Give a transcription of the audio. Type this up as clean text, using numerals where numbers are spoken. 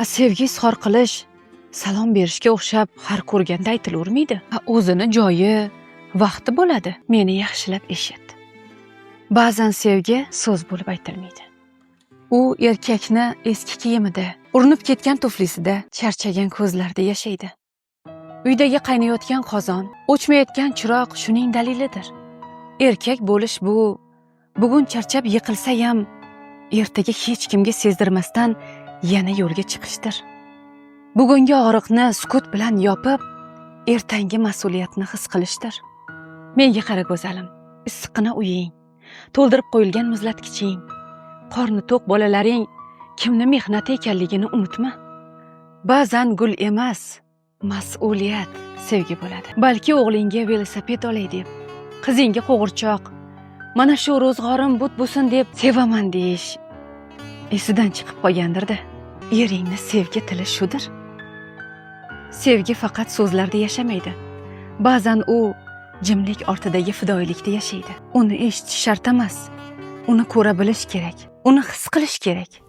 Sevgi izhor qilish salom berishga o'xshab har ko'rganda aytilavermaydi. O'zini joyi, vaqti bo'ladi. Meni yaxshilab eshit. Ba'zan sevgi so'z bo'lib aytilmaydi. U erkakni eski kiyimida, urinib ketgan tuflisida, charchagan ko'zlarida yashaydi. Uydagi qaynayotgan qozon, o'chmayotgan chiroq shuning dalilidir. Erkak bo'lish bu bugun charchab yiqilsa ham, ertaga hech kimga sezdirmasdan yana yo'lga chiqishdir. Bugungi og'riqni sukut bilan yopib, ertangi mas'uliyatni his qilishdir. Menga qara, go'zalim, issiqqina uying, to'ldirib qo'yilgan muzlatkiching, qorni to'q bolalaring kimni mehnati ekanligini unutma. Ba'zan gul emas, mas'uliyat sevgi bo'ladi. Balki o'g'lingga velosiped olay deb, qizingga qo'g'irchoq, mana shu ro'zg'orim but bo'lsin deb sevaman deyish esidan chiqib qolgandirda. Eringni sevgi tili shudir. Sevgi faqat so'zlarda yashamaydi. Ba'zan u jimlik ortidagi fidoyilikda yashaydi. Uni eshitish shart emas. Uni ko'ra bilish kerak. Uni his qilish kerak.